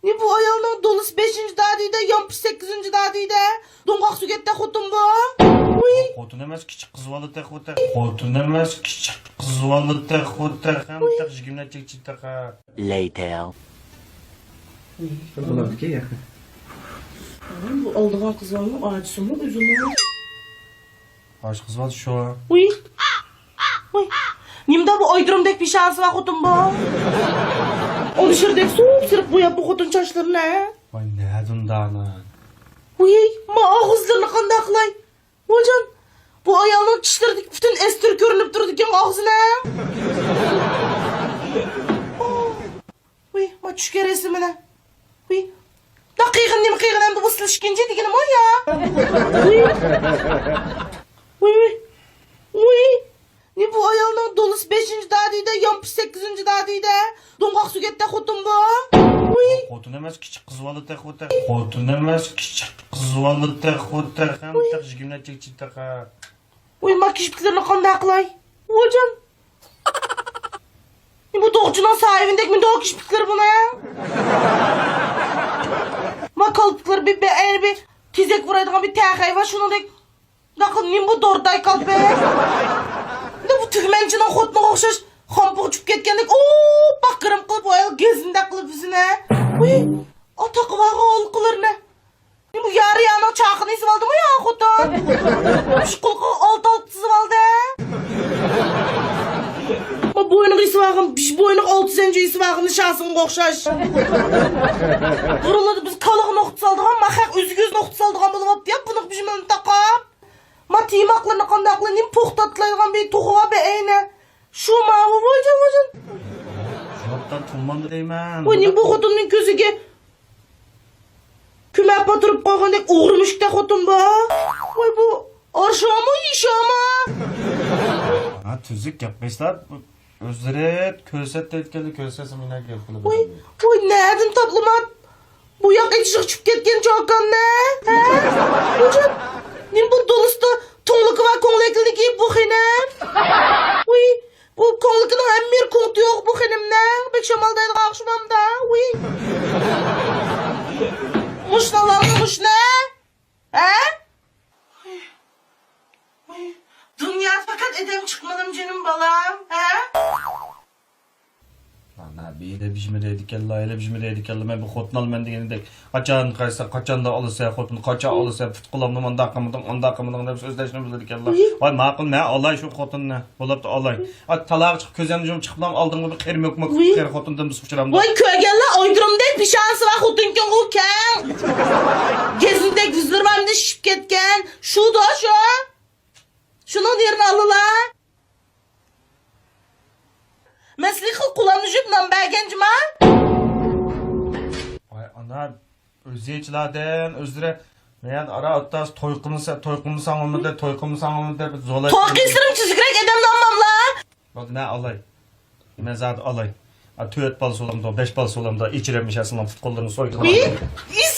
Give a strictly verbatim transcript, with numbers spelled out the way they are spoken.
نېمە بۇ ئايالنىڭ دولىسى بەشىنچى دادىيدە، يامپۇش سەككىزىنچى دادىيدە؟ دوڭغاق سۆگەتتە خوتۇن بۇ. ۋۇي. خوتۇن ئەمەس، كىچىك قىز بالا تېخى. خوتۇن ئەمەس، كىچىك قىز بالا تېخى. ھەم تېخى يىگىرمە نەچچە چىقتى تېخى. Later. بۇ ئالدىغان قىز بالىنىڭ ئاچىسىمۇ ئۆزىمۇ؟ ئاچا قىز بالا شۇ. ۋۇي. ۋۇي. نېمىدا بۇ ئايدۇرۇمدەك پېشانىسى بار خوتۇن بۇ؟ ئالىشىردەك سۇپسېرىق بوياپتۇ خوتۇن چاچلىرىنى. ۋاي نەدىن دانا؟ ۋۇي، ما ئاغزىلىرىنى قانداق قىلاي؟ ۋايجان، بۇ ئايالنىڭ چىشلىرىدىكى پۈتۈن ئەستۈر كۆرۈنۈپ تۇرىدىكەن ئاغزىنىڭ. ۋۇي، ما چۈشكەن رەسىمىنى. ۋۇي، دا قىيغىن نېمە قىيغىن ئەمدى بۇ سىلىشكىنچى دېگىنىمۇ يا. ۋۇي. ۋۇي، ۋۇي. ۋۇي. نېمە بۇ ئايالنىڭ دولىسى بەشىنچى دادىيدە، يامپۇش سەككىزىنچى دادىيدە؟ دوڭغاق سۆگەتتە خوتۇن بۇ. ۋۇي. خوتۇن ئەمەس، كىچىك قىز بالا تېخى. خوتۇن ئەمەس، كىچىك قىز بالا تېخى. ھەم تېخى يىگىرمە نەچچە چىقتى تېخى. ۋۇي، ما كىشپىكلىرىنى قانداق قىلاي؟ ۋايجان. بۇ دوغچىنىڭ ساھىبىدەك مۇنداق كىشپىكلىرى بۇنىڭ. ما كالپۇكلىرى بىر، بىر، بىر تېزەك ئۇرايدىغان بىر تەخەي بار، شۇنىڭدەك. نېمە بۇ دورتاي كالپۇك؟ نېمە بۇ تۈگمەنچىنىڭ خوتۇنىغا ئوخشاش خامپۇق چۈشۈپ كەتكەندەك، ئوپپاق گىرىم قىلىپ، ئايال گېزىندەك قىلىپ يۈزىنى. ۋۇي، ئاتاقى بارغان ھالقىلىرىنى. نېمە بۇ يارىيانىڭ چاقىنى ئېسىۋالدىمۇ يا خوتۇن؟ ئۈچ قۇلىقىغا ئالتە ھالقا تىزىۋالدى. ما بوينىغا ئېسىۋالغان، بېشى بوينىغا ئالتە زەنجىر ئېسىۋالغان شاسىڭغا ئوخشاش. بۇرۇنلاردا بىز كالىغا نوختا سالىدىغان، ما خەق ئۆزىگە ئۆزى نوختا سالىدىغان بولۇۋاپتۇ يا، بۇنىڭ بېشى مەن تاقاپ. ما تىيماقلىرىنى قانداق قىلىپ، نېمە پوختاتلايدىغان بىر توخۇ بار بىر ئەينە. شۇ ماۋۇ ۋايجان، ۋايجان. شۇنداقتا تۇڭماندى دەيمەن. ۋاي، نېمە بۇ خوتۇننىڭ كۆزىگە كۆمەپ پاتۇرۇپ قويغاندەك ئوغرى مۈشۈكتەك خوتۇن بۇ. ۋاي، بۇ ئارشامۇ، يىشامۇ؟ ھا، تۈزۈك گەپ قىلسا، بۇ ئۆزلىرى كۆرسەت دەيدىكەنلەر، كۆرسەتسە مېنى گەپ قىلىدۇ. ۋاي، ۋاي، نەدىن تاپلىما؟ بۇ ياق ئېتىشىغا چۈشۈپ كەتكەن چاكاننى. ھە؟ ۋايجان، نېمە بۇ دولىسىدا تۇڭلۇقى بار كوڭلەكلىرىنى كىيىپ بۇ خېنىم؟ ۋاي، بۇ كوڭلۇقىنىڭ ھەممە يېرى كۇڭتۇ يوق بۇ خېنىمنىڭ. بەك شامالدايدىغان ئوخشىمامدا؟ ۋۇي. مۇشۇنىڭلارمۇ مۇشۇنى؟ ھە؟ ۋۇي. ۋۇي. دۇنيادا پەقەت ئادەم چىقمىدىم جېنىم بالام. ھە؟ مانا بىرى بىژمە دەيدىكەنلا، ھېلى بىژمە دەيدىكەنلا، مەن بۇ خوتۇن ئالىمەن دېگىنىدەك. قاچان قايسا، قاچاندا ئالىسەن خوتۇن، قاچان ئالىسەن، پۇت قولۇمنى مۇنداق قىلمىدىڭ، ئۇنداق قىلمىدىڭ دەپ سۆزلەشنى بىلىدىكەنلا. ۋۇي. ۋاي ماقۇل، مەن ئالاي شۇ خوتۇننى. بولۇپتۇ ئالاي. ئا، تالاغا چىقىپ كۆزۈمنى يۇمۇپ چىقىپلا ئالدىڭغا بىر قېرى مۆكمۆك، ۋۇي، قېرى خوتۇندىن بىز ئۇچرامدۇق. ۋاي كۆرگەنلا ئايدۇرۇمدەك پېشانىسى بار خوتۇنكەن ئۇ كەڭ. گېزىندەك يۈزلىرى بار ئەمدى شىشىپ كەتكەن. شۇدا شۇ. شۇنىڭ يېرىنى ئالىلا. مەسىلەن، خىل قۇلامنى يۇيۇپ نان بەرگەن جۇما. ۋاي ئانا، ئۆزىچىلاردىن ئۆزلىرى، مەن ئارا ئوتتاس توي قىلمىسا، توي قىلمىساڭ بولمىدى، توي قىلمىساڭ بولمىدى، بىز زولاي. توي قىلسىلىرىم تۈزۈكرەك ئادەمنى ئالماملا. بولدى، مەن ئالاي. مەن زادى ئالاي. ئا، تۆت بالا سولامدا، بەش بالا سولامدا، ئېچىرەم ئىشەسىڭلار پۇت قوللىرىنى سويىدىغان. ۋىي، ئىس